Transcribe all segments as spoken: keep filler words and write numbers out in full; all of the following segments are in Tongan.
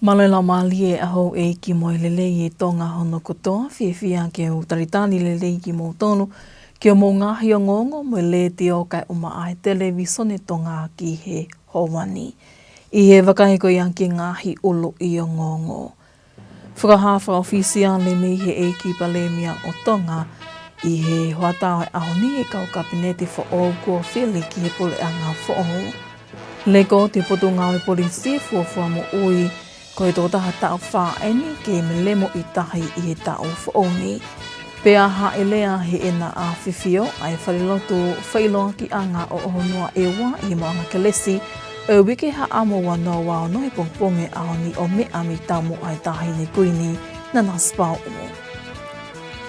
Mālō e laumālie ʻa houʻeiki mo e lelei ʻa Tonga hono kotoa, fiefia ke u talitali lelei kimoutolu ki hoʻomou ngaahi ongoongo mo e letiō kae ʻumaʻā e televīsone Tonga ki he houa ni. ʻI he vakai ko ia ki he ngaahi ʻuluʻi ongoongo. Fakahā fakaʻofisiale mei he ʻEiki Palēmia ʻo Tonga ʻi he hoʻatā ʻo e ʻaho ni e kau Kapineti foʻou kuo fili ki he puleʻanga foʻou. Lekooti e Potungāue Polisi e fuofua moʻui, ko e tokotaha taʻu fā eni ke melemo ʻi tahi ʻi he taʻu foʻou ni. Pea hāʻele ʻa ʻEna ʻAfifio ʻa e falelotu feʻiloakiʻanga ʻo ʻOhonoa ʻEua ʻi he maʻuʻanga kelesi ʻo e uike haʻamo ua noa ua ono he pongipongi ʻaho ni ʻo meʻa mei taumuʻa e Taʻahine Kuini Nanasipauʻu.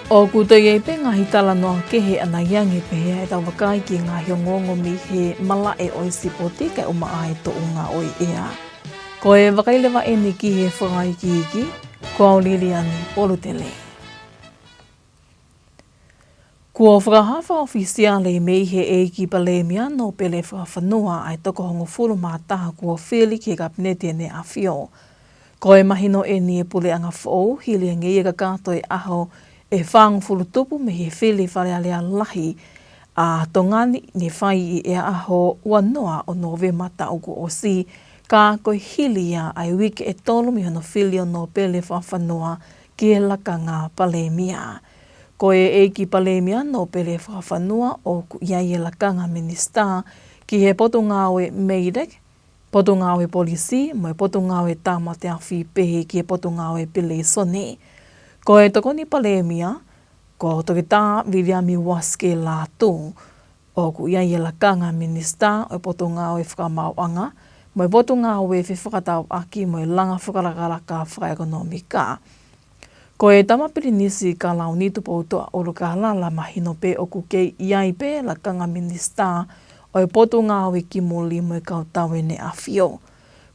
ʻOku toe ʻi ai pē ngaahi talanoa kehe ʻanai ange pehē ʻetau vakai ki he ngaahi ongoongo mei he malaʻe ʻo e sipoti kae ʻumaʻā e tuʻunga ʻo e ʻea. Ko e vakai leva eni ki he fakaikiiki, ko au Liliani Polutele. Kuo fakahā fakaʻofisiale mei he ʻEiki Palēmia Nōpele Fakafanua ʻa e toko hongofulu mā taha kuo fili ki he Kapineti ʻEne ʻAfio. Ko e mahino eni e puleʻanga foʻou hili ange ia kakato e ʻaho ʻe fāngofulu tupu mei he fili Fale Alea Lahi ʻa Tonga ni ne fai ʻi he ʻaho ua noa ʻo Nōvema taʻu kuo ʻosi, ka ko e hili ia ʻa e uike ʻe tolu mei hono fili ʻo Nōpele Fakafanua ki he lakanga Palēmia. Ko e ʻEiki Palēmia Nōpele Fakafanua ʻoku ʻi ai e lakanga minisitā ki he Potungāue MEIDECC, Potungāue Polisi mo e Potungāue Tāmate Afi pehē ki he Potungāue Pilīsone. Ko e Tokoni Palēmia, ko Toketā Viliami Uasike Lātū, ʻoku ʻi ai e lakanga minisitā ʻo e Potungāue Fakamaauʻanga mo e Potungāue Fefakatauʻaki mo e Langa Fakalakalaka Fakaʻekonōmika. Ko e Tama Pilinisi Kalauni Tupoutoʻa ʻUlukalala mahino pē ʻoku kei ʻi ai pē lakanga minisitā ʻo e Potungāue ki muli mo e kau tauʻi ʻEne ʻAfio.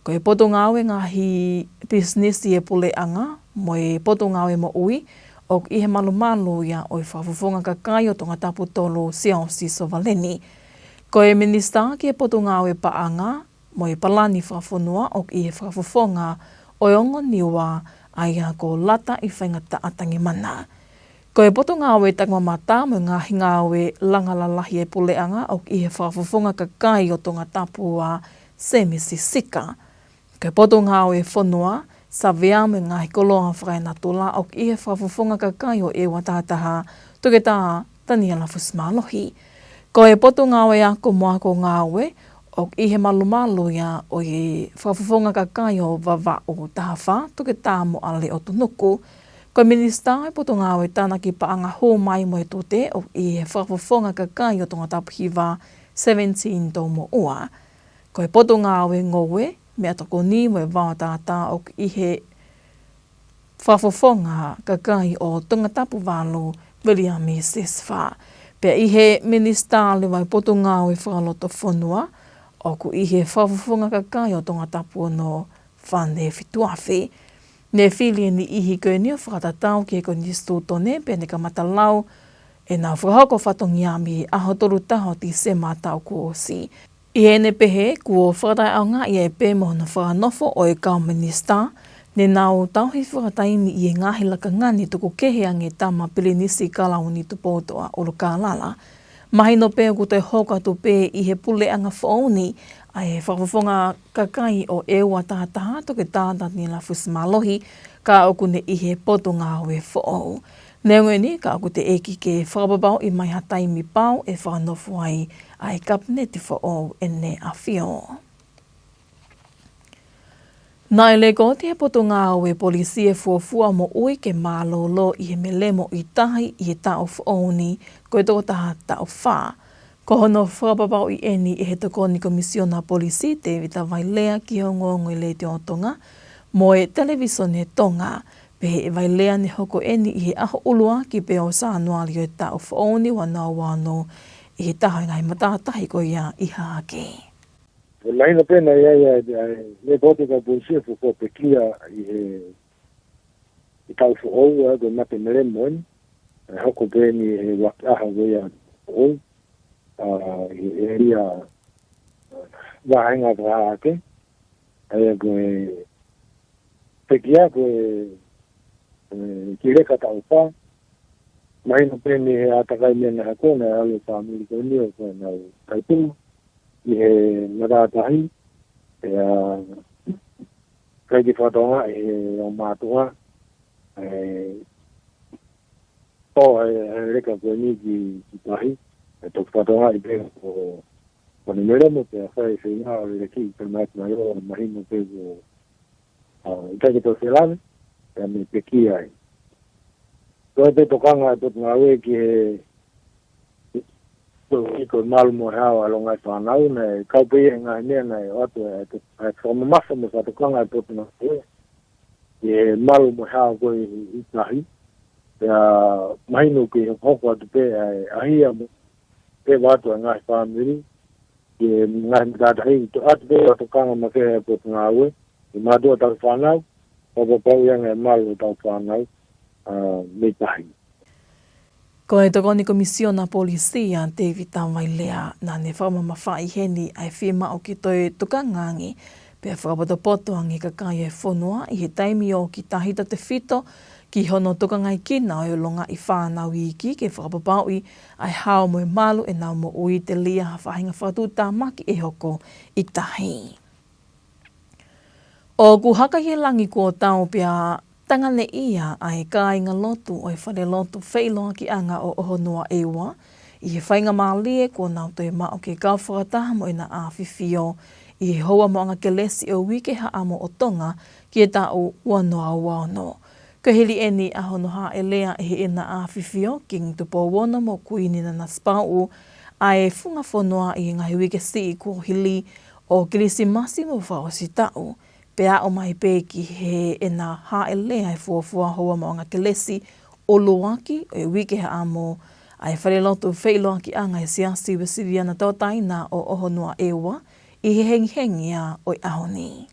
Ko e Potungāue Ngaahi Pisinisi e Puleʻanga mo e Potungāue Moʻui ʻoku ʻi he malumalu ia ʻo e Fakafofonga Kakai ʻo Tongatapu tolu Siaosi Sovaleni. Ko e Minisitā ki he Potungāue Paʻanga mo e Palani Fakafonua ʻoku ʻi he Fakafofonga ʻo e Ongo Niua ʻa ia ko Lata ʻi Faingataʻa Tangimana. Ko e Potungāue Takimamata mo e Ngaahi Ngāue Langa Lalahi e Puleʻanga ʻoku ʻi he Fakafofonga Kakai ʻo Tongatapu ʻa Semisi Sika. Ko e Potungāue Fonua, Savea mo e Ngaahi Koloa Fakaenatula ʻoku ʻi he Fakafofonga Kakai ʻo ʻEua Tahataha, Toketā Taniela Fusimālohi. Ko e Potungāue Ako mo Ako Ngāue ʻoku ʻi he malumalu ia ʻo e Fakafofonga Kakai ʻo Vavaʻu Tahafā, Toketā Moʻale ʻOtunuku. Ko e Minisitā ʻo e Potungāue Tānaki Paʻanga Hū Mai mo e Tute ʻoku ʻi he Fakafofonga Kakai ʻo Tongatapu Hiva, Seventeen Toumoʻua. Ko e Potungāue Ngoue, Meʻatokoni mo e Vaotātā ʻoku ʻi he Fakafofonga Kakai ʻo Tongatapu Valu, Viliami Sisifā. Pea ʻi he Minisitā leva e Potungāue Fakalotofonua, ʻoku ʻi he Fakafofonga Kakai ʻo Tongatapu ono, Fane Fituafe. Ne fili e niʻihi ko eni ʻo fakatatau ki he Konisitūtone pea ne kamata lau ʻenau fakahoko fatongia mei he ʻaho tolu taha ʻo Tīsema taʻu kuo ʻosi. ʻI heʻene pehē, kuo fakataʻeʻaongaʻi ai pē mo hono fakanofo ʻo e kau minisitā ne nau tauhi fakataimi ʻi he ngaahi lakanga ne tuku kehe ange Tama Pilinisi Kalauni Tupoutoʻa ʻUlukalala. Mahino pē ʻoku toe hoko atu pē ʻi he puleʻanga foʻou ni ʻa e Fakafofonga Kakai ʻo ʻEua Tahataha, Toketā Taniela Fusimālohi, ka ʻoku ne ʻi he Potungāue Foʻou. Neongo eni, ka ʻoku teʻeki ke fakapapauʻi mai ha taimi pau ʻe fakanofo ai ʻa e Kapineti foʻou ʻEne ʻAfio. Naʻe lekooti he Potungāue Polisi e fuofua moʻui ke mālōlō ʻi he melemo ʻi tahi ʻi he taʻu foʻou ni ko e tokotaha taʻu fā. Ko hono fakapapauʻi eni ʻe he Tokoni Komisiona Polisi, Tēvita Vailea, ki he ongoongo ʻi he Letiō Tonga mo e Televīsone Tonga. Pehē ʻe Vailea ne hoko eni ʻi he ʻaho ʻuluaki pē ʻo Sānuali ʻo e taʻu foʻou ni ua noa ua ono ʻi he taha e ngaahi matātahi ko ia ʻi Haʻake. ʻE mahino pē naʻe ʻi ai ʻa e, ʻa e lekooti ʻa e kau polisi ʻo fuofua pekia ʻi he, ʻi he taʻu foʻou, ʻa ia ko e mate melemo eni, ʻe hoko pē eni he ʻuluaki ʻaho ko ia foʻou, ʻa, ʻi he ʻēlia, ʻa, vāhenga ʻa Haʻake, ʻa ia ko e Pekia ko e, e, ki Leka Taʻofa. Mahino pē mei he ʻātakai meʻa naʻe hoko, naʻe ʻalu e fāmili ko eni ʻo ko ʻenau taʻetumu ʻi he matātahi, ʻe, ʻikai ke fakatokangaʻi ʻe he ongo mātuʻa, e, ʻo, e, e Leka ko eni ki, ki tahi, ʻe toki fakatokangaʻi pē ko, ko ʻene melemo pea fai e feinga ʻo lele ki, pea mahino pē ko, ʻa, ʻikai ke toe felāveʻi, pea mei pekia ai. Ko e pē tokanga e Potungāue ki he, ko e malu mo e hao ʻa e longaʻi fānau, naʻe kau pē ia he ngaahi meʻa naʻe ʻoatu e, e, e fakamamafa mo e fakatokanga e Potungāue ki he malu mo e hao ko ē ʻi, ʻi tahi. Pea mahino ke hoko atu pē ʻa e ʻahia mo e ʻoatu e ngaahi fāmili ki he ngaahi matātahi, ʻoatu pē ʻa e tokanga makehe ʻa e Potungāue, ʻi mātuʻa tauhi fānau, ʻo fakapapauʻi ange e malu ʻo e tauhi fānau, ʻa, mei tahi. Ko e Tokoni Komisiona Polisi ʻa Tēvita Vailea, naʻa ne fakamamafaʻi heni ʻa e fiemaʻu ke toe tokanga ange, pea fakapotopoto ange e kakai e fonua ʻi he taimi ʻoku ʻi tahi tautefito ki hono tokangaekina ʻo e longaʻi fānau iiki ke fakapapauʻi ʻa e hao mo e malu ʻenau moʻui telia ha faʻahinga fakatuʻutāmaki ʻe hoko ʻi tahi. ʻOku haka ʻi he langi kuo tau pea tanganeʻia ʻa e kāingalotu ʻo e falelotu feʻiloakiʻanga ʻo ʻOhonoa ʻEua, ʻi he faingamālie kuo nau toe maʻu ke kau fakataha mo ʻEna ʻAfifio ʻi he houa maʻuʻanga kelesi ʻo e Uike Haʻamo ʻo Tonga ki he taʻu ua noa ua ono. Ko e hili eni ʻa hono hāʻelea ʻe heʻena ʻAfifio, Kingi Tupou Ono mo Kuini Nanasipauʻu, ʻa e funga fonua ʻi he ngaahi uike siʻi kuo hili ʻo Kilisimasi mo Fakaʻosi Taʻu, pea aʻu mai pē ki heʻena hāʻelea e fuofua houa maʻuʻanga kelesi ʻuluaki ʻo e Uike Haʻamo ʻa e falelotu feʻiloakiʻanga e Siasi Uēsiliana Tauʻatāina ʻo ʻOhonoa ʻEua ʻi he hengihengia ʻo e ʻaho ni.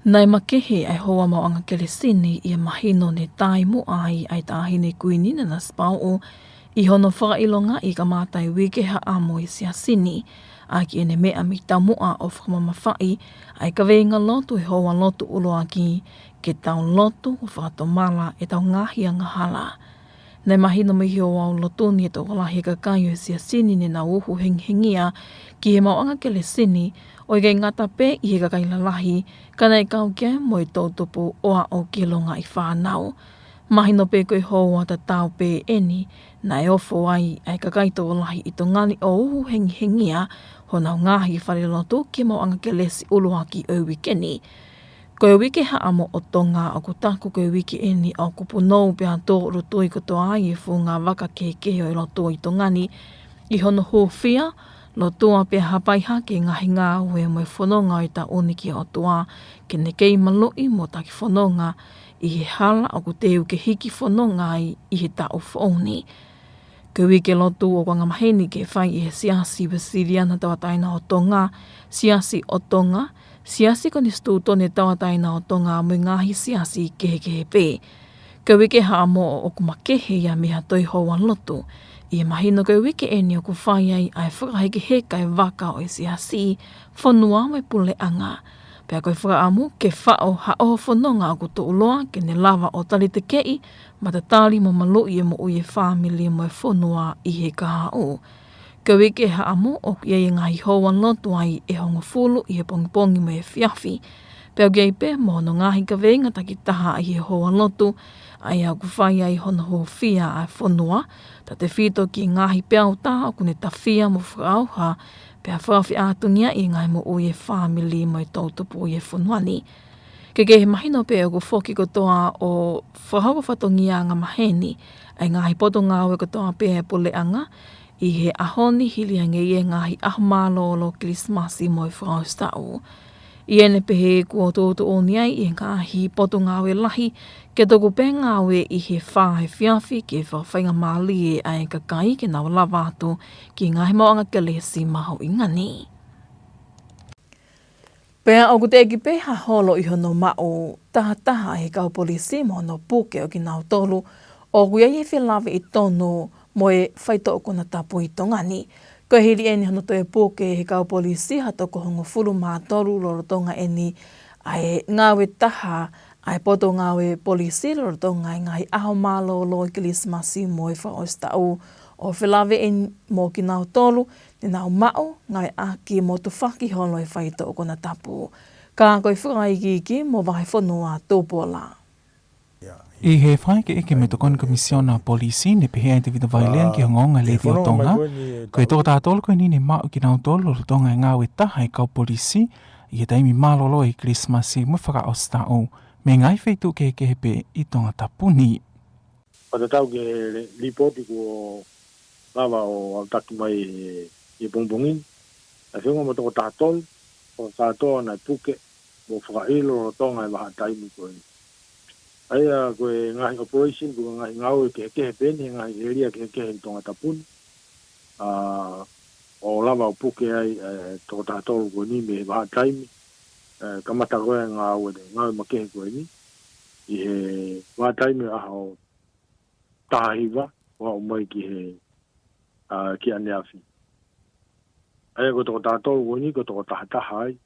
Naʻe makehe ʻa e houa maʻuʻanga kelesi ni ʻi he mahino ne taʻimuʻa ai ʻa e Taʻahine Kuini Nanasipauʻu ʻi hono fakaʻilongaʻi e kamata e Uike Haʻamo e Siasi ni, ʻaki ʻene meʻa mei taumuʻa ʻo fakamamafaʻi ʻa e kaveinga lotu he houa lotu ʻuluaki, ke tau lotu ʻo fakatomala ʻetau ngaahi angahala. Naʻe mahino mei he ouau lotu ni ʻe tokolahi e kakai ʻo e Siasi ni ne nau uhu hengihengia ki he maʻuʻanga kelesi ni, ʻo ʻikai ngata pē ʻi he kakai lalahi, ka naʻe kau ki ai mo e toʻutupu ʻo aʻu ki he longaʻi fānau. Mahino pē ko e houa tatau pē eni naʻe ofo ai ʻa e kakai tokolahi ʻi Tonga ni ʻo uhu hengihengia honau ngaahi falelotu ki he maʻuʻanga kelesi ʻuluaki ʻo e uike ni. Ko e Uike Haʻamo ʻo Tonga ʻoku taku ko e uike eni ʻoku punou pea tōʻulutui kotoa ai e funga vaka kehekehe ʻo e lotu ʻi Tonga ni ʻi hono hūfia, lotua pea hapai hake e ngaahi ngāue mo e fononga ʻo e taʻu ni ki he ʻOtua, ke ne kei maluʻi mo taki fononga ʻi he hala ʻoku teu ke hiki fononga ai ʻi he taʻu foʻou ni. Ko e uike lotu ʻoku angamaheni ke fai ʻe he Siasi Uēsiliana Tauʻatāina ʻo Tonga, Siasi ʻo Tonga, Siasi Konisitūtone Tauʻatāina ʻo Tonga mo e ngaahi siasi kehekehe pē. Ko e Uike Haʻamo ʻoku makehe ia mei ha toe houa lotu, ʻi he mahino ko e uike eni ʻoku fai ai ʻa e fakahekeheka e vaka ʻo e siasi, fonua mo e puleʻanga. Pea ko e fakaʻamu ke faʻo ha ʻoho fononga ʻoku tuʻuloa ke ne lava ʻo talitekeʻi, matatali mo maluʻi e moʻui e fāmili mo e fonua ʻi he kahaʻu. Ko e Uike Haʻamo ʻoku ʻi ai e ngaahi houa lotu ai ʻe hongofulu ʻi he pongipongi mo e efiafi. Pea ʻoku ʻi ai pē mo hono ngaahi kaveinga takitaha ʻi he houa lotu, ʻa ia ʻoku fai ai hono hūfia ʻa e fonua, tautefito ki he ngaahi peau tā ʻoku ne tafia mo fakaʻauha, pea fakafeʻātungiaʻi e ngaahi moʻui e fāmili mo e toʻutupu ʻi he fonua ni. Ke kehe, mahino pē ʻoku foki kotoa ʻo fakahoko fatongia angamaheni ʻa e ngaahi potungāue kotoa pē ʻa e puleʻanga ʻi he ʻaho ni, hili ange ʻi he ngaahi ʻaho mālōlō Kilisimasi mo e Fakaʻosi Taʻu. ʻI heʻene pehē kuo tuʻutuʻuni ai ʻe he ngaahi potungāue lahi ke tuku pē ngāue ʻi he fā efiafi ke fakafaingamālie ai e kakai ke nau lava atu ki he ngaahi maʻuʻanga kelesi mahuʻinga ni. Pea ʻoku teʻeki pē ha holo ʻi hono maʻu tahataha ʻe he kau polisi mo hono puke ʻo kinautolu ʻoku ʻi ai e felāveʻi tonu mo e faitoʻo konatapu ʻi Tonga ni. Ko e hili eni hono toe puke ʻe he kau polisi ha toko hongofulu mā tolu lolotonga eni ʻa e ngāue taha ʻa e potungāue polisi lolotonga e ngaahi ʻaho mālōlō ʻo e Kilisimasi mo e fakaʻosi taʻu, ʻo felāveʻi mo kinautolu ne nau maʻu ngāueʻaki mo tufaki holo e faitoʻo konatapu. Ka ko e fakaikiiki mo Vahefonua Tupola. ʻI he fakaʻekeʻeke mo e Tokoni Komisiona Polisi, ne pehē ʻe Tevita Vailea ki he ongoongo ʻa e Letiō Tonga, ko e toko taha tolu ko eni ne maʻu kinautolu lolotonga e ngāue taha ʻa e kau polisi ʻi he taimi mālōlō ʻo e Kilisimasi mo e fakaʻosi taʻu, mei he ngaahi feituʻu kehekehe pē ʻi Tongatapu ni. Fakatatau ki he lipooti kuo lava ʻo aʻutaki mai he, he pongipongi ni, ʻa e feʻunga mo e toko taha tolu, fakakātoa naʻe puke mo fakaʻilo lolotonga e vahaʻa taimi ko eni. ʻA ia ko e ngaahi operation, ko e ngaahi ngāue kehekehe pē eni he ngaahi ʻēlia kehekehe ʻi Tongatapu ni, ʻa, ʻo lava ʻo puke ai, ʻa e toko taha tolu ko eni mei he vahaʻa taimi, ʻa, kamata ko ē ngāue, ngāue makehe ko eni ʻi he vahaʻa taimi ʻaho taha hiva ʻo aʻu mai ki he, ʻa, ki ʻaneafi. ʻA ia ko e toko taha tolu ko eni ko e toko taha taha ai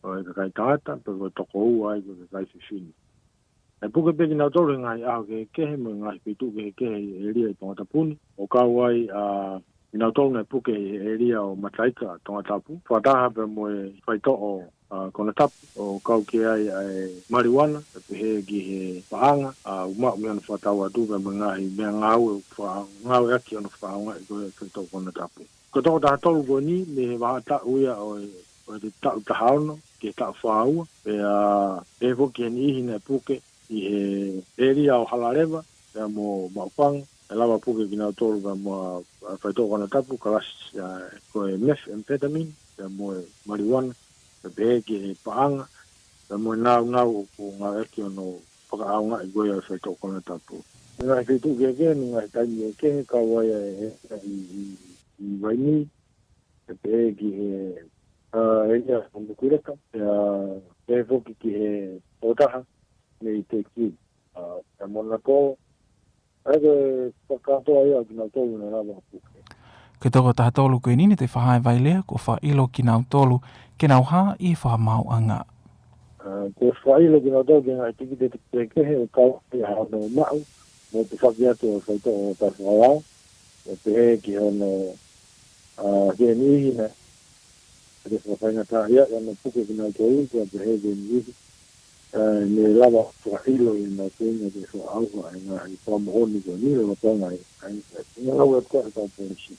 ʻo e kakai tangata, pea ko e toko ua ai ko e kakai fefine. ʻE puke pē kinautolu he ngaahi ʻaho kehekehe mo e ngaahi feituʻu kehekehe ʻi he ʻēlia ʻi Tongatapu ni, ʻo kau ai, ʻa, kinautolu naʻe puke ʻi he ʻēlia ʻo Mataika, Tongatapu, fakataha pea mo e faitoʻo, ʻa, konatapu, ʻo kau ki ai ʻa e maliuana, ʻe pehē ki he paʻanga, ʻa, ʻoku maʻu mei hono fakatau atu pea mo e ngaahi meʻangāue ʻoku faka-, ngāueʻaki hono fakaʻaongaʻi ko ē e faitoʻo konatapu. Ko e toko taha tolu ko eni mei he vahaʻa taʻu ia ʻo e, ʻo e taʻu taha ono ki he taʻu fā ua, pea, pea foki ki he niʻihi naʻe puke ʻi he ʻēlia ʻo Halaleva pea mo Maʻufanga, ʻe lava puke kinautolu pea mo e, ʻa, faitoʻo konatapu, kalasi, ʻa, ko e methamphetamine pea mo e maliuana, pea pehē ki he paʻanga pea mo e nāunau ʻoku ngāueʻaki hono fakaʻaongaʻi ko ē ʻa e faitoʻo konatapu. Ngaahi feituʻu kehekehe, ngaahi taimi kehekehe, kau ai ʻa e, ʻi, ʻi, ʻi Vainī, pea pehē ki he, ʻa, ʻēlia ʻo Nukuʻalofa, pea, pea foki ki he tokotaha mei Tēkī, ʻa, pea mo Nakolo, ʻa ia ko e fakakātoa ia ʻo kinautolu naʻe lava ʻo puke. Ko e toko taha tolu ko eni ne toe fakahā ʻe Vailea kuo fakaʻilo kinautolu ke nau hā ʻi he fakamaauʻanga. ʻA, kuo fakaʻilo kinautolu ki he ngaahi tikite kehekehe ʻo kau ai ʻa hono maʻu mo tufaki atu ʻo e faitoʻo taʻefakalao, ʻe pehē ki hono, ʻa, ki he niʻihi naʻe ʻe fakafaingataʻaʻia ʻi hono puke kinautolu, pea pehē ki he niʻihi, ʻa, ne lava fakaʻilo ʻe nautolu ʻa e fakaʻauha ʻa e ngaahi fakamoʻoni ko eni lolotonga e, ʻa e, ʻa e ngāue ʻa e kau polisi.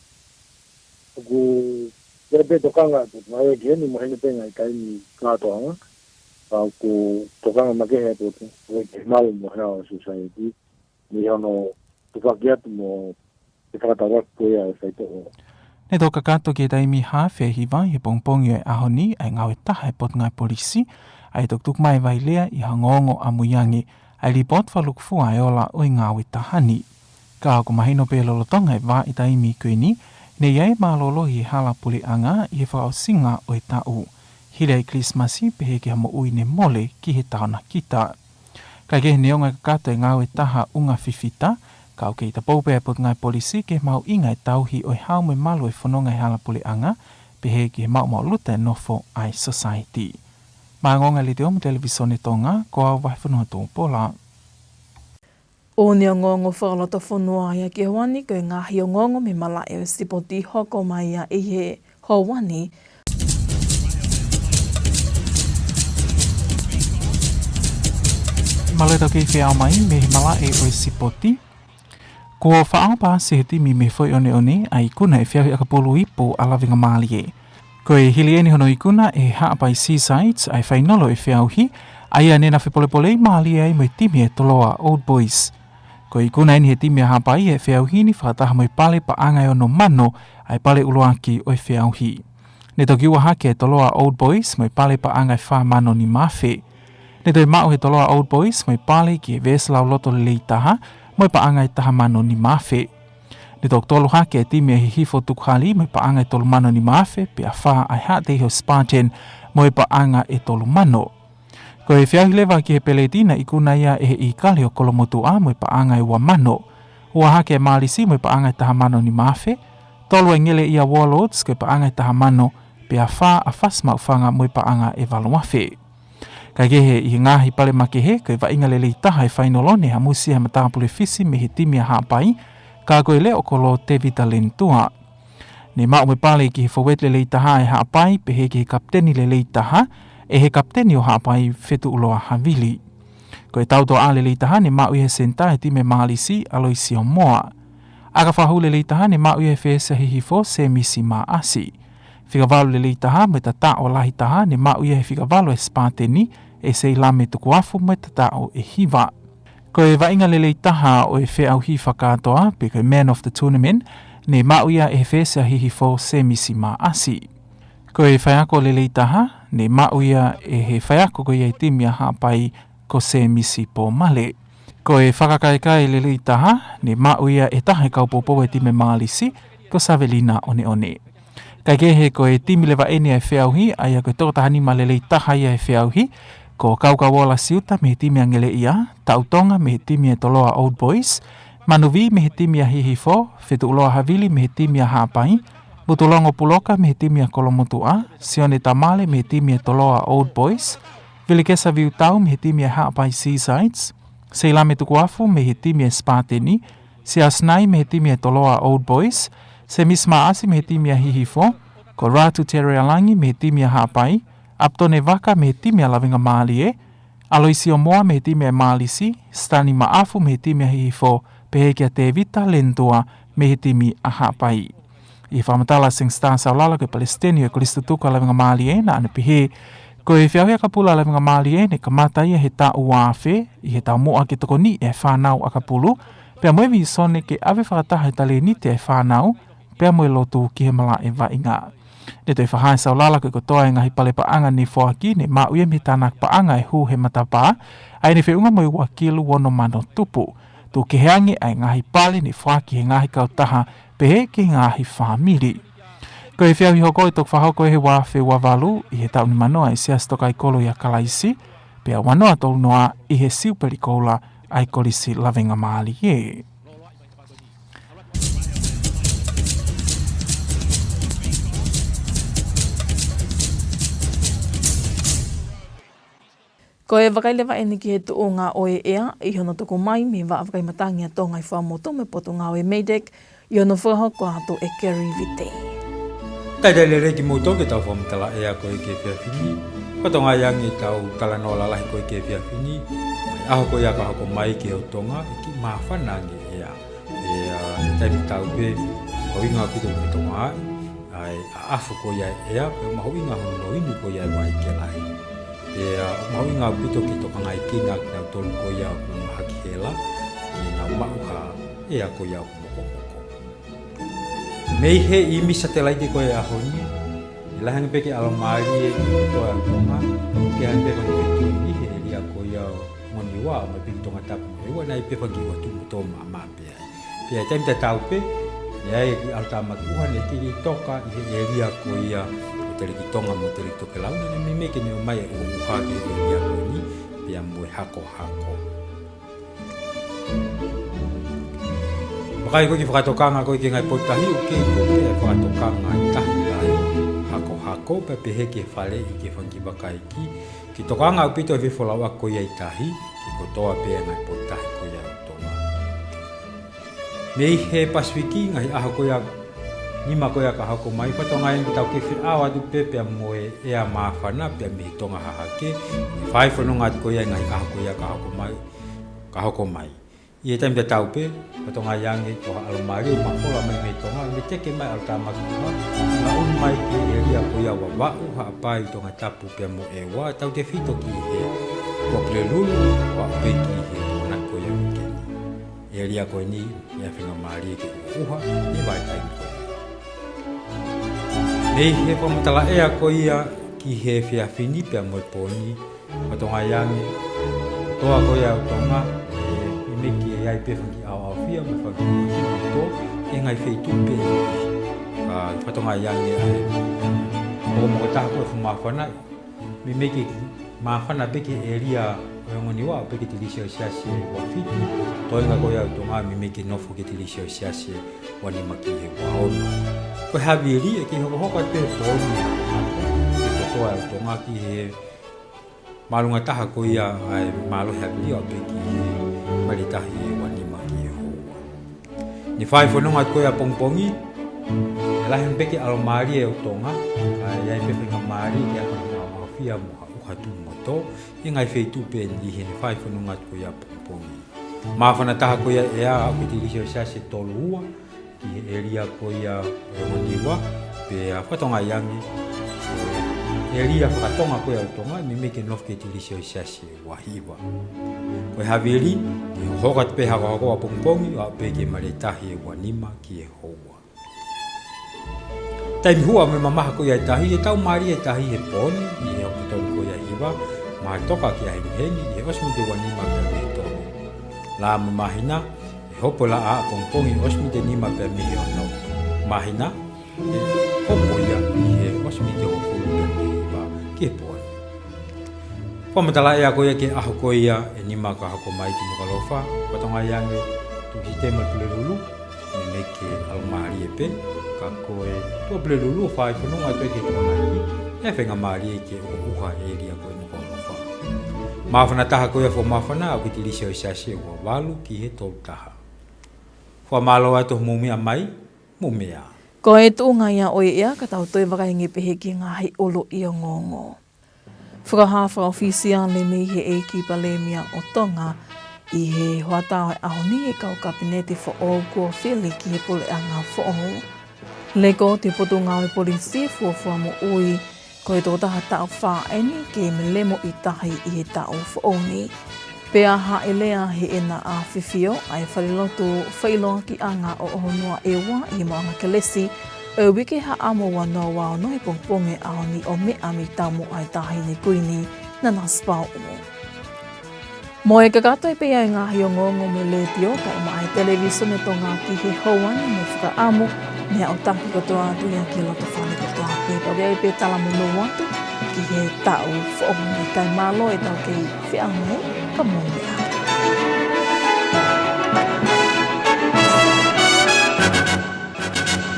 ʻOku ʻi ai pē tokanga ʻa e potungāue ki heni mo heni pē ngaahi taimi kātoanga, ka ʻoku tokanga makehe ʻa e potungāue ki he malu mo e hao ʻo e society, mei hono tufaki atu mo e fakatau atu ko ia ʻa e faitoʻo. Ne toki kakato ki he taimi haafe hiva ʻi he pongipongi ʻo e ʻaho ni ʻa e ngāue taha ʻa e Potungāue Polisi, ʻa ia ʻe toki tuku mai ʻe Vailea ʻi he ongoongo ʻamuiange ʻa e lipooti fakalūkufua ʻa e ola ʻo e ngāue taha ni. Ka ʻoku mahino pē lolotonga e vahaʻa taimi ko eni, ne ʻi ai e mālōlō ʻi he hala puleʻanga ʻi he fakaʻosinga ʻo e taʻu, hili ʻa e Kilisimasi pehē ki ha moʻui ne mole ki he taonakita. Kae kehe, neongo e kakato e ngāue taha ʻunga fifita, ka ʻoku kei tapou pē ʻa e Potungāue Polisi ki he mahuʻinga e tauhi ʻo e hao mo e malu ʻo e fononga ʻi he hala puleʻanga, pehē ki he maʻumaʻuluta e nofo ʻa e society. Maʻá e ongoongo ʻa e Letiō mo e Televīsone Tonga, ko au Vahefonua Tupola. ʻOku ne ongoongo fakalotofonua ia ki he ʻaho ni ko e ngaahi ongoongo mei he malaʻe ʻo e sipoti hoko mai ia ʻi he houa ni. Mālō e tau kei feʻao mai mei he malaʻe ʻo e sipoti. Kuo faʻao paasi ʻe he timi mei he Foʻi ʻOneʻone ʻa e ikuna ʻo e feʻauhi ʻakapulu ipu ʻa Lavengamālie. Ko e hili eni hono ikuna ʻe Haʻapai Seaside ʻa e fainolo ʻo e feʻauhi, ʻa ia ne na fepolepole mālie ai mo e timi ʻa e Toloa Old Boys. Ko e ikuna eni ʻe he timi ʻa Haʻapai ʻa e feʻauhi ni fakataha mo e pale paʻanga ʻe ono mano ʻa e pale ʻuluaki ʻo e feʻauhi. Ne toki ua hake ʻa e Toloa Old Boys mo e pale paʻanga ʻe fā mano nima afe. Ne toe maʻu ʻe he Toloa Old Boys mo e pale ki he Veesi Lauloto Lelei Taha mo e paʻanga ʻe taha mano nima afe. Ne toki tolu hake ʻa e timi ʻa e Hihifo Tukuhali mo e paʻanga ʻe tolu mano nima afe, pea fā ʻa e Haʻateiho Spartan mo e paʻanga ʻe tolu mano. Ko e feʻauhi leva ki he peleti naʻe ikuna ia ʻe he ʻIkale ʻo Kolomotuʻa mo e paʻanga ʻe ua mano. Ua hake ʻa e Mālisi mo e paʻanga ʻe taha mano nima afe, tolu ʻa e Ngeleʻia Warlords ko e paʻanga ʻe taha mano, pea fā ʻa Fasi Maʻufanga mo e paʻanga ʻe valu afe. Kaikehe ʻi he ngaahi pale makehe, ko e vaʻinga lelei taha ʻo e fainolo ne hamusi ʻe he matāpule Fisi mei he timi ʻa Haʻapai, ka ko e leʻo kolo Tevita Lenutua. Ne maʻu mo e pale ki he fōueti lelei taha ʻa Haʻapai, pehē ki he kapiteni lelei taha, ʻe he kapiteni ʻo Haʻapai Fetuʻuloa Havili. Ko e tautoʻa lelei taha ne maʻu ia ʻe he senitā ʻo e timi ʻa Mālisi, ʻAloisio Moa. ʻAka fakahū lelei taha ne maʻu ia ʻe he fesi ʻa Hihifo, Semisi Maʻasi. Fika valu lelei taha mo e tataʻo lahi taha ne maʻu ia ʻe he fika valu ʻa Sipateni, ʻe Seilame Tukuafu, mo e tataʻo ʻe hiva. Ko e vaʻinga lelei taha ʻo e feʻauhi fakakātoa, pe ko e man of the tournament, ne maʻu ia ʻe he fesi ʻa Hihifo, Semisi Maʻasi. Ko e faiako lelei taha ne maʻu ia ʻe he faiako ko ia ʻo e timi ʻa Haʻapai, ko Semisi Pomale. Ko e fakakaikaila lelei taha ne maʻu ia ʻe he taha ʻo e kau poupou ʻa e timi ʻa Mālisi, ko Savelina ʻOneʻone. Kaikehe ko e timi leva ʻeni ʻo e feʻauhi, ʻa ia ko e toko taha nima lelei taha ia ʻo e feʻauhi, ko Kaukauola Siuta mei he timi ʻa Ngeleʻia, Taʻu Tonga mei he timi ʻa Toloa Old Boys, Manu Vī mei he timi ʻa Hihifo, Fetuʻuloa Havili mei he timi ʻa Haʻapai, Mutulongo Puloka mei he timi ʻa Kolomotuʻa, Sione Tamale mei he timi ʻa Toloa Old Boys, Vilikesa Viutau mei he timi ʻa Haʻapai Seasides, Seilame Tukuafu mei he timi ʻa Sipateni, Siaosi Nai mei he timi ʻa Toloa Old Boys, Semisi Maʻasi mei he timi ʻa Hihifo, ko Ratu Terealangi mei he timi ʻa Haʻapai, ʻApitone Vaka mei he timi ʻa Lavengamālie, ʻAloisio Moa mei he timi ʻa Mālisi, Sitani Maʻafu mei he timi ʻa Hihifo, pehē kia Tevita Lenutua mei he timi ʻa Haʻapai. ʻI he fakamatala ʻa Seng Star Saulala, ko e palesiteni ʻo e Kolisi Tutuku ʻa Lavengamālie, naʻa ne pehē, ko e feʻauhi ʻakapulu ʻa Lavengamālie ne kamata ia he taʻu ua afe, ʻi he taumuʻa ke tokoniʻi e fānau ʻakapulu, pea mo e vīsone ke ʻave fakataha e talēniti ʻa e fānau, pea mo e lotu ki he malaʻe vaʻinga. Ne toe fakahā ʻe Saulala ko e kotoa e ngaahi pale paʻanga ne foaki ne maʻu ia mei he tānaki paʻanga ʻe hū he matapā, ʻa ia ne feʻunga mo e ua kilu ono mano tupu. Tuku kehe ange ʻa e ngaahi pale ne foaki ʻe he ngaahi kautaha pehē ki he ngaahi fāmili. Ko e feʻauhi hoko ʻe toki fakahoko ʻi he ua afe ua valu ʻi he taʻu nimanoa ʻa e Siasi Tokaikoloi ʻa Kalaisi, pea ua noa tolu noa ʻi he Siupeli Koula ʻa e Kolisi Lavengamālie. Ko e vakai leva ʻeni ki he tuʻunga ʻo e ʻea ʻi hono tuku mai mei he Vaʻa Vakai Matangi ʻa Tonga ʻi Fuaʻamotu mo e Potungāue MEIDECC, ʻi hono fakahoko atu ʻe Kerry Vite. Talitali lelei kimoutolu ki heʻetau fakamatala ʻea ko ē ki he efiafi ni. Fakatokangaʻi ange ʻetau talanoa lalahi ko ē ki he efiafi ni, ʻa e ʻaho ko ia ka hoko mai ki he ʻOtu Tonga, ʻe kiʻi māfana ange e ʻea. Pea, ʻi he taimi tatau pē, mahuʻinga ʻaupito ke fakatokangaʻi ʻa e ʻaʻafu ko ia e ʻea, pea mahuʻinga hono inu ko ia e vai ke lahi. Pea mahuʻinga ʻaupito ke tokangaekina kinautolu ko ia ʻoku mahaki hela, ke nau maʻu ha ʻea ko ia ʻoku mokomoko. Mei he ʻīmisi satelaite ko ē ʻo e ʻaho ni, ʻe lahi ange pē ke ʻalomālie ʻi he kotoa ʻo Tonga, ʻoku kei ʻi ai pē fanga kiʻi feituʻu ʻi he ʻēlia ko ia ʻo Ngoniua, ʻomai pē ki Tongatapu mo ʻEua, naʻe ʻi ai pē fanga kiʻi ʻuha tuʻu mo tō maʻamaʻa pē ai. Pea ʻi he taimi tatau pē, naʻe ʻi ai e kiʻi ʻalotāmaki ʻuha ne kei toka ʻi he ʻēlia ko ia ʻo Telekitonga mo Telekitokelau, naʻe meimei ke ne ʻomai e ʻuha ki he ʻēlia ko eni, pea mo e hakohako. Vakai ko ē ki he fakatokanga ko ē ki he ngaahi potutahi, ʻoku kei tuʻu pē e fakatokanga tahi lahi, hakohako, pea pehē ki he faleʻi ki he fanga kiʻi vaka iiki, ke tokanga ʻaupito e fefolauʻaki ko ia ʻi tahi, ki he kotoa pē e ngaahi potutahi ko ia ʻo Tonga. Mei he Pasifiki, ngaahi ʻaho ko ia ʻe nima ko ia ka hoko mai, fakatokangaʻi ange ke tau kei feʻao atu pē pea mo e ʻea māfana pea mei he Tonga Hahake, ʻe fai fononga atu ko ia e ngaahi ʻaho ko ia ka hoko mai, ka hoko mai. ʻI he taimi tatau pē, fakatokangaʻi ange ko ha ʻalomālie ʻoku mafola mai mei Tonga, ʻe teke mai e ʻalotāmaki ʻuha, launi mai ki he ʻēlia ko ia ʻo Vavaʻu, Haʻapai, Tongatapu pea mo ʻEua, tautefito ki he Tuʻapulelulu, ʻo aʻu pē ki he Tokonaki ko ia ʻo Hikeni. ʻĒlia ko eni, ʻe ʻaonga mālie ke ʻuha, ʻi he vahaʻa taimi ko ē. Mei he fakamatala ʻea ko ia ki he efiafi ni pea mo e pō ni, fakatokangaʻi ange, kotoa ko ia ʻo Tonga, ʻe, ʻe meimei ke ʻi ai pē fanga kiʻi ʻaoʻaofia mo e fanga kiʻi ʻuha tuʻu ʻi he ngaahi feituʻu pē. Ka fakatokangaʻi ange ʻa e mokomoko taha ko ē fuʻu māfana, meimei ke māfana pē ki he ʻēlia ʻo e Ngoniua, ʻo pē ki he tikilī selesiasi ʻe ua fitu, toenga ko ia ʻo Tonga, meimei ke nofo ki he tikilī selesiasi ʻe ua nima ki he ua ono. Ko e Havili, ʻe kei hokohoko atu pē e pō ni ʻa e kotoa ʻo Tonga ki he Māʻolunga taha ko ia ʻa e mālohi havili ʻo aʻu pē ki he Male Tahi ʻe ua nima ki he houa. Ne fai fononga atu ko ia ʻapongipongi, ʻe lahi pē ke ʻalomālie ʻo Tonga, ʻa ia ʻe pē faingamālie ke ʻalu ʻo maʻu ha ʻuha mo ha ʻuha tuʻu mo tō, ʻi he ngaahi feituʻu pē ʻe niʻihi. Ne fai fononga atu ko ia ʻapongipongi. Māfana taha ko ia ʻea ʻa e tilisi ʻo e Siasi ʻe tolu ua, ki he ʻēlia ko ia ʻo e Honiua, pea fakatokangaʻi ange, ʻēlia fakatonga ko ia ʻo Tonga, meimei ke nofo ki he tilisi ʻo e Siasi ʻe ua hiva. Ko e havili, ne hoko atu pē hakohoko ʻapongipongi, ʻo aʻu pē ki he Male Tahi ʻe ua nima ki he houa. Taimi huʻa mo e mamaha ko ia ʻa e tahi, ʻe tau mālie ʻa e tahi he pō ni, ʻi he ʻaho tolu ko ia ʻe hiva, mātoka ki he hengihengi, ʻi he ʻosi miniti ʻe ua nima pea mei he tolu. Lā mo e māhina, ʻe hopo e laʻā ʻapongipongi ʻosi miniti ʻe nima pea mei he ono. Māhina, ʻe hopo ia ʻi he ʻosi miniti ʻe hongofulu pea mei he hiva ki he pō ni. Fakamatala ʻea ko ia ki he ʻaho ko ia ʻe nima ka hoko mai ki Nukuʻalofa, fakatokangaʻi ange, tuʻu sitema Pulelulu, meimei ke ʻalomālie pē, ka ko e tuʻu Pulelulu ʻo fai fononga atu ki he Tokonaki, ʻe faingamālie ke ʻuha ʻuha ʻēlia ko ia ʻo Nukuʻalofa. Māfana taha ko ia fo māfana, ʻa e tilisi ʻo e Siasi ʻe ua valu ki he tolu taha. Fakamālō atu hoʻomou meʻa mai, mou meʻa ā. Ko e tuʻunga ia ʻo e ʻea, ka tau toe vakai ange pē ki he ngaahi ʻuluʻi ongoongo. Fakahā fakaʻofisiale mei he ʻEiki Palēmia ʻo Tonga, ʻi he hoʻatā ʻo e ʻaho ni e kau Kapineti foʻou kuo fili ki he puleʻanga foʻou. Lēkooti Potungāue Polisi fuofua moʻui, ko e tokotaha taʻu fā eni ke melemo ʻi tahi ʻi he taʻu foʻou ni. Pea hāʻele ʻa heʻena ʻafifio ʻa e falelotu feʻiloakiʻanga ʻo ʻOhonoa ʻEua ʻi he maʻuʻanga kelesi ʻo e uike haʻamo ua noa ua ono he pongipongi ʻaho ni ʻo meʻa mei taumuʻa ʻa e Taʻahine Kuini Nanasipauʻu. Mo e kakato ē pē ia ʻo e ngaahi ongoongo mei he Letiō kae ʻumaʻā e Televīsone Tonga ki he houa ni, mo e fakaʻamu, meʻa ʻo taki kotoa atu ia ki loto fale kotoa pē. Pea ʻoku ʻi ai pē talamonū atu ki he taʻu foʻou ni. Kae mālō e tau kei feʻao mai, ka mou meʻa ā.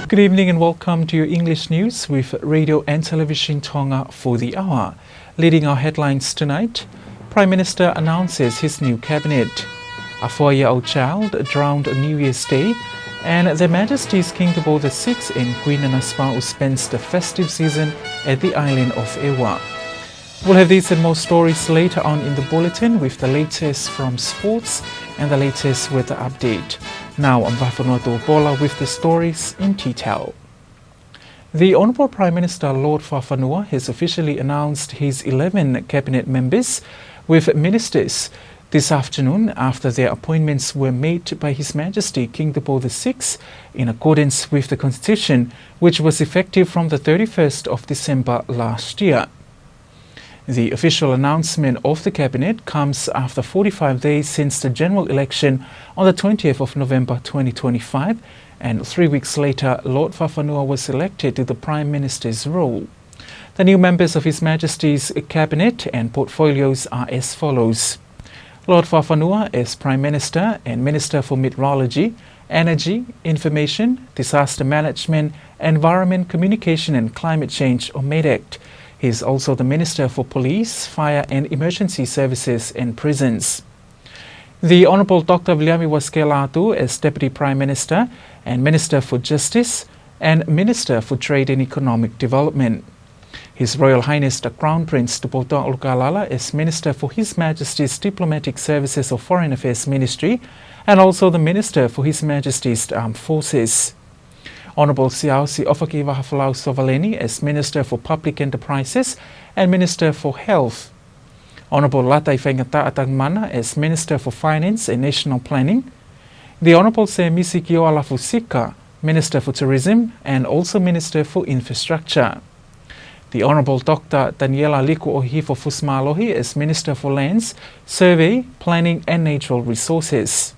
Good evening and welcome to your English news with Radio and Television Tonga for the hour. Leading our headlines tonight, Prime Minister announces his new cabinet. A four-year-old child drowned on New Year's Day, and Their Majesties King Tupou the Sixth and Queen Nanasipauʻu spends the festive season at the island of ʻEua. We'll have these and more stories later on in the bulletin with the latest from sports and the latest weather update. Now, I'm Vahefonua Tuʻupola with the stories in detail. The Honourable Prime Minister Lord Fakafanua has officially announced his eleven cabinet members with ministers this afternoon after their appointments were made by His Majesty King Tupou the Sixth in accordance with the Constitution, which was effective from the thirty-first of December last year. The official announcement of the cabinet comes after forty-five days since the general election on the twentieth of November twenty twenty-five, and three weeks later, Lord Fakafanua was elected to the Prime Minister's role. The new members of His Majesty's cabinet and portfolios are as follows. Lord Fakafanua as Prime Minister and Minister for Meteorology, Energy, Information, Disaster Management, Environment, Communication and Climate Change, or MEDECC. He is also the Minister for Police, Fire and Emergency Services and Prisons. The Honourable Doctor Viliami Vasikevicius as Deputy Prime Minister and Minister for Justice and Minister for Trade and Economic Development. His Royal Highness the Crown Prince Tupoutoʻa ʻUlukalala as Minister for His Majesty's Diplomatic Services or Foreign Affairs Ministry, and also the Minister for His Majesty's Armed Forces. Honourable Siaosi ʻOfaki Vahafolau Sovaleni as Minister for Public Enterprises and Minister for Health. Honourable Lata ʻIfaingataʻa Tangimana as Minister for Finance and National Planning. The Honourable Sēmisi Kioa Lafusika, Minister for Tourism and also Minister for Infrastructure. The Honourable Doctor Taniela Liku ʻOhihifo Fusimālohi as Minister for Lands, Survey, Planning and Natural Resources.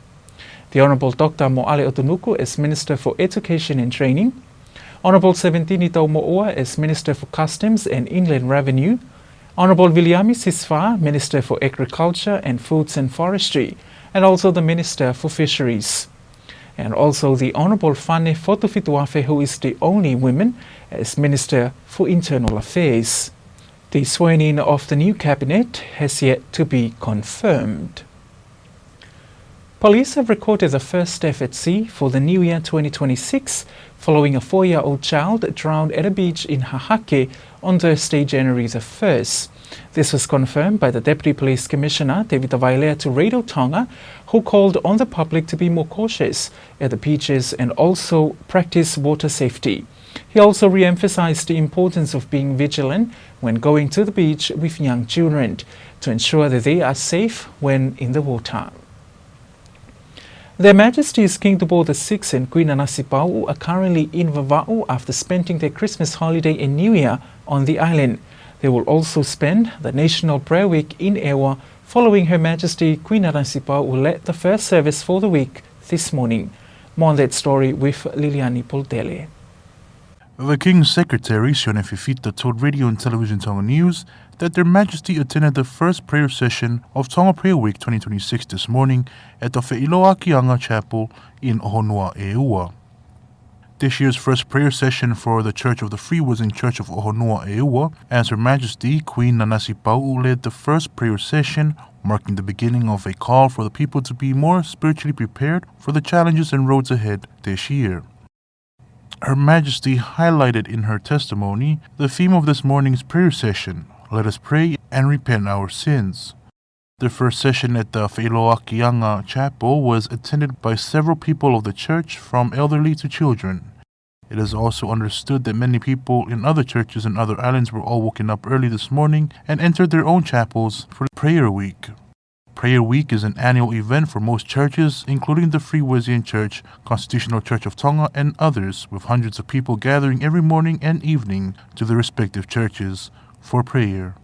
The Honourable Doctor Moale ʻOtunuku as Minister for Education and Training. Honourable Seventini Taumoʻua as Minister for Customs and Inland Revenue. Honourable Viliami Sisafa, Minister for Agriculture and Foods and Forestry, and also the Minister for Fisheries. And also the Honourable Fane Fotufituafe, who is the only woman as Minister for Internal Affairs. The swearing-in of the new cabinet has yet to be confirmed. Police have recorded the first death at sea for the new year twenty twenty-six, following a four-year-old child drowned at a beach in Hahake on Thursday, January the first. This was confirmed by the Deputy Police Commissioner, Tevita Vailea, to Radio Tonga, who called on the public to be more cautious at the beaches and also practice water safety. He also re-emphasized the importance of being vigilant when going to the beach with young children to ensure that they are safe when in the water. Their Majesties King Tupou the sixth and Queen Nanasipauʻu are currently in Vavaʻu after spending their Christmas holiday and New Year on the island. They will also spend the National Prayer Week in Eua following Her Majesty Queen Nanasipauʻu led the first service for the week this morning. More on that story with Liliani Polutele. The King's Secretary, Sione Fifita, told Radio and Television Tonga News that Their Majesty attended the first prayer session of Tonga Prayer Week twenty twenty-six this morning at the Feʻiloakiʻanga Chapel in ʻOhonua ʻEua. This year's first prayer session for the Church of the Free Wesleyan Church of ʻOhonua ʻEua, as Her Majesty Queen Nanasipauʻu led the first prayer session, marking the beginning of a call for the people to be more spiritually prepared for the challenges and roads ahead this year. Her Majesty highlighted in her testimony the theme of this morning's prayer session, "Let us pray and repent our sins." The first session at the Feʻiloakiʻanga Chapel was attended by several people of the church, from elderly to children. It is also understood that many people in other churches and other islands were all woken up early this morning and entered their own chapels for prayer week. Prayer Week is an annual event for most churches, including the Free Wesleyan Church, Constitutional Church of Tonga, and others, with hundreds of people gathering every morning and evening to their respective churches for prayer.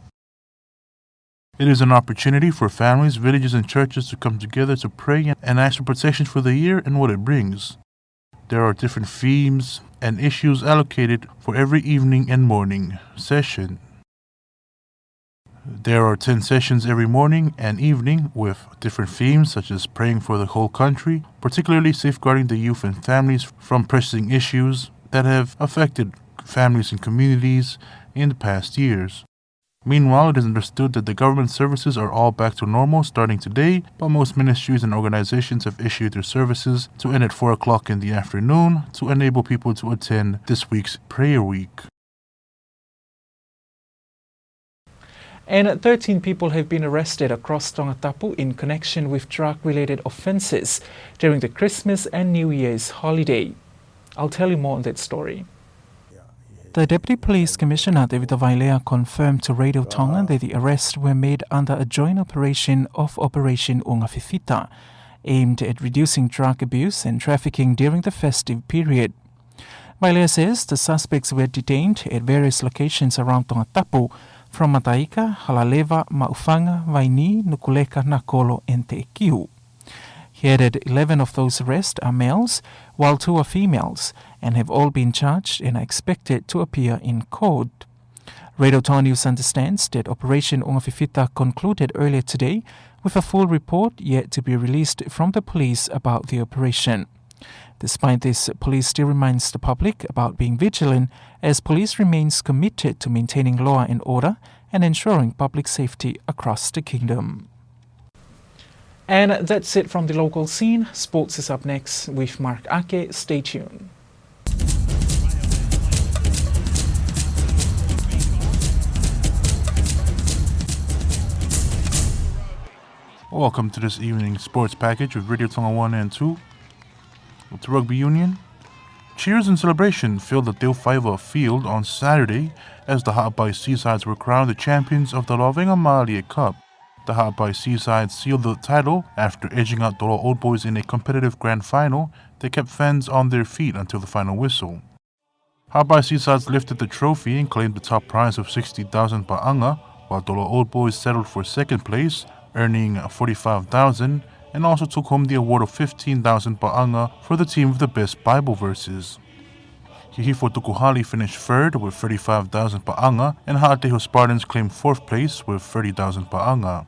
It is an opportunity for families, villages, and churches to come together to pray and ask for protection for the year and what it brings. There are different themes and issues allocated for every evening and morning session. There are ten sessions every morning and evening with different themes, such as praying for the whole country, particularly safeguarding the youth and families from pressing issues that have affected families and communities in the past years. Meanwhile, it is understood that the government services are all back to normal starting today, but most ministries and organizations have issued their services to end at four o'clock in the afternoon to enable people to attend this week's prayer week. And thirteen people have been arrested across Tongatapu in connection with drug-related offences during the Christmas and New Year's holiday. I'll tell you more on that story. The Deputy Police Commissioner, Tevita Vailea, confirmed to Radio Tonga that the arrests were made under a joint operation of Operation ʻUngafifita, aimed at reducing drug abuse and trafficking during the festive period. Vailea says the suspects were detained at various locations around Tongatapu, from Mataika, Halaleva, Maʻufanga, Vainī, Nukuleka, Nakolo, and Teʻekiu. He added eleven of those arrests are males, while two are females, and have all been charged and are expected to appear in court. Radio Tonga News understands that Operation ʻUngafifita concluded earlier today, with a full report yet to be released from the police about the operation. Despite this, police still reminds the public about being vigilant, as police remains committed to maintaining law and order and ensuring public safety across the kingdom. And that's it from the local scene. Sports is up next with Mark Ake. Stay tuned. Welcome to this evening's sports package with Radio Tonga one and two. With the rugby union, cheers and celebration filled the Teufaiva field on Saturday as the Haʻapai Seasides were crowned the champions of the Lavengamālie Cup. The Haʻapai Seasides sealed the title after edging out Toloa Old Boys in a competitive grand final that kept fans on their feet until the final whistle. Haʻapai Seasides lifted the trophy and claimed the top prize of sixty thousand paʻanga, while Toloa Old Boys settled for second place, earning forty-five thousand, and also took home the award of fifteen thousand paʻanga for the team with the best Bible verses. Hihifo Tukuhali finished third with thirty-five thousand paʻanga, and Haʻateiho Spartans claimed fourth place with thirty thousand paʻanga.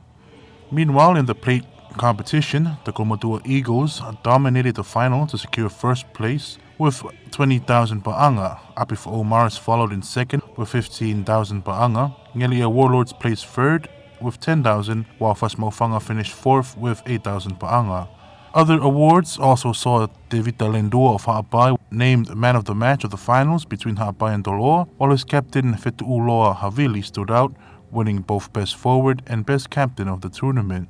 Meanwhile, in the plate competition, the Kolomotuʻa Eagles dominated the final to secure first place, with twenty thousand paʻanga. ʻApifoʻou Marist followed in second with fifteen thousand paʻanga. Ngelia Warlords placed third with ten thousand, while Fasi Maʻufanga finished fourth with eight thousand paʻanga. Other awards also saw Tevita Lendua of Haʻapai named man of the match of the finals between Haʻapai and Toloa, while his captain Fetuʻuloa Havili stood out, winning both best forward and best captain of the tournament.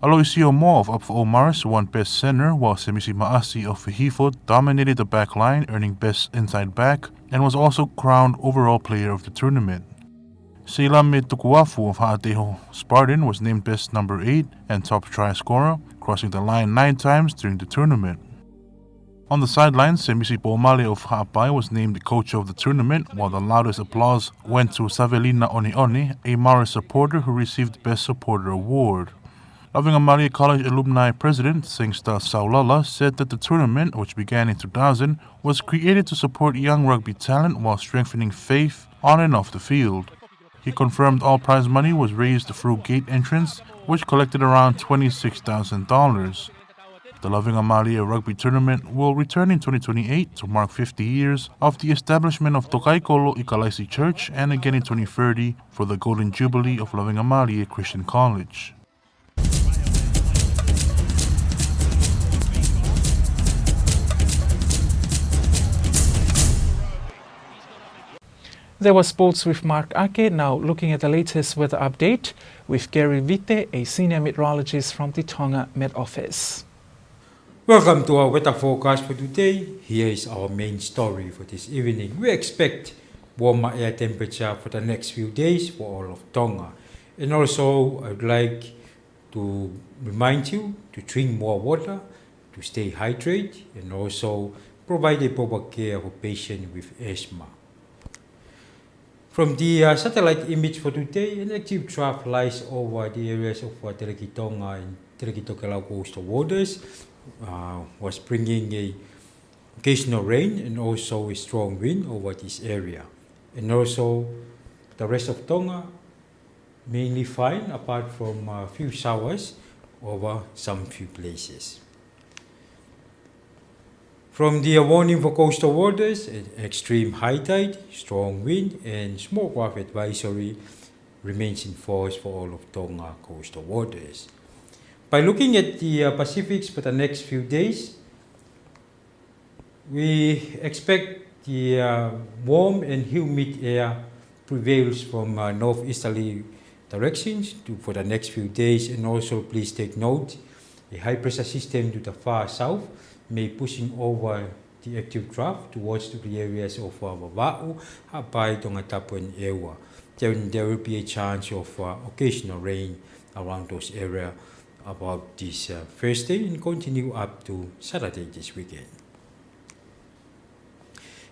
Aloisio Moa of ʻApifoʻou Marist won best center, while Semisi Maʻasi of Hihifo dominated the back line, earning best inside back, and was also crowned overall player of the tournament. Seilame Tukuafu of Haʻateiho Spartan was named best number eight and top try scorer, crossing the line nine times during the tournament. On the sidelines, Semisi Pomale of Haʻapai was named coach of the tournament, while the loudest applause went to Savelina Oneone, a Marist supporter who received Best Supporter Award. Lavengamālie College Alumni President Sangster Saulala said that the tournament, which began in two thousand, was created to support young rugby talent while strengthening faith on and off the field. He confirmed all prize money was raised through gate entrance, which collected around twenty-six thousand dollars. The Lavengamālie Rugby Tournament will return in twenty twenty-eight to mark fifty years of the establishment of Tokaikolo ʻIkalaisi Church and again in twenty thirty for the Golden Jubilee of Lavengamālie Christian College. There was sports with Mark Ake. Now looking at the latest weather update with Gary Vite, a senior meteorologist from the Tonga Met Office. Welcome to our weather forecast for today. Here is our main story for this evening. We expect warmer air temperature for the next few days for all of Tonga. And also, I would like to remind you to drink more water, to stay hydrated, and also provide a proper care for patients with asthma. From the, uh, satellite image for today, an active trough lies over the areas of, uh, Telekitonga and Telekitokelau coastal waters, uh, was bringing a occasional rain and also a strong wind over this area. And also the rest of Tonga, mainly fine, apart from a few showers over some few places. From the warning for coastal waters, e-, extreme high tide, strong wind, and small craft advisory remains in force for all of Tonga coastal waters. By looking at the, uh, Pacifics for the next few days, we expect the, uh, warm and humid air prevails from, uh, northeasterly directions to, for the next few days, and also please take note, a high pressure system to the far south may pushing over the active trough towards to the areas of, uh, Vavaʻu, Haʻapai, Tongatapu and ʻEua. Then there will be a chance of, uh, occasional rain around those areas about this, uh, Thursday and continue up to Saturday this weekend.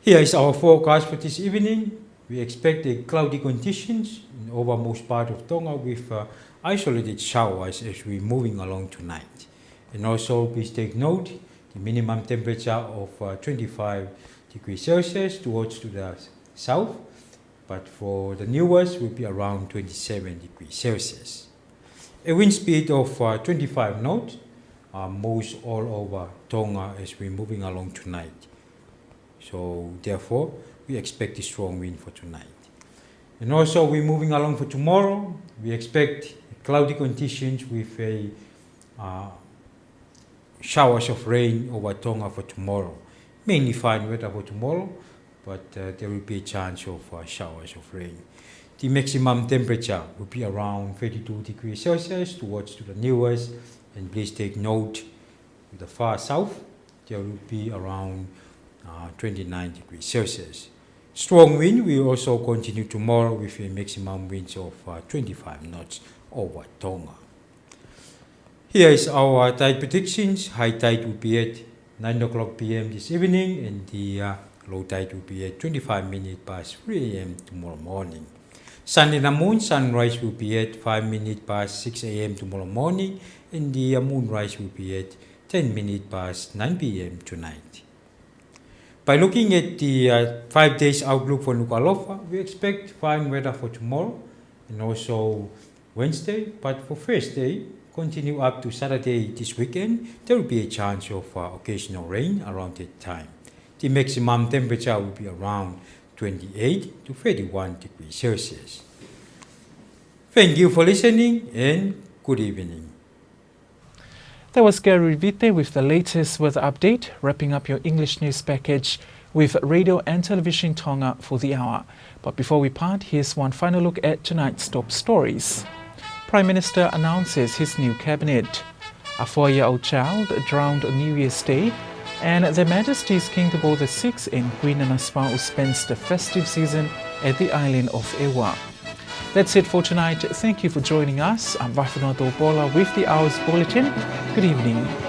Here is our forecast for this evening. We expect a cloudy conditions in over most part of Tonga with, uh, isolated showers as we moving along tonight. And also, please take note, the minimum temperature of, uh, twenty-five degrees Celsius towards to the south, but for the Niuas will be around twenty-seven degrees Celsius. A wind speed of, uh, twenty-five knots, uh, most all over Tonga as we're moving along tonight. So therefore, we expect a strong wind for tonight. And also, we're moving along for tomorrow. We expect cloudy conditions with a, uh, showers of rain over Tonga for tomorrow. Mainly fine weather for tomorrow, but, uh, there will be a chance of, uh, showers of rain. The maximum temperature will be around thirty-two degrees Celsius towards to the Niuas, and please take note, the far south, there will be around, uh, twenty-nine degrees Celsius. Strong wind will also continue tomorrow with a maximum winds of, uh, twenty-five knots over Tonga. Here is our tide predictions. High tide will be at nine o'clock P M this evening, and the, uh, low tide will be at twenty-five minutes past three A M tomorrow morning. Sun and the moon, sunrise will be at five minutes past six A M tomorrow morning, and the, uh, moonrise will be at ten minutes past nine P M tonight. By looking at the, uh, five days outlook for Nukuʻalofa, we expect fine weather for tomorrow and also Wednesday, but for Thursday, continue up to Saturday this weekend, there will be a chance of, uh, occasional rain around that time. The maximum temperature will be around twenty-eight to thirty-one degrees Celsius. Thank you for listening and good evening. That was Gary Vite with the latest weather update, wrapping up your English news package with Radio and Television Tonga for the hour. But before we part, here's one final look at tonight's top stories. Prime Minister announces his new cabinet. A four-year-old child drowned on New Year's Day, and Their Majesties King Tupou the sixth and Queen Nanasipauʻu spends the festive season at the island of Eua. That's it for tonight. Thank you for joining us. I'm Vahefonua Topola with the Hours Bulletin. Good evening.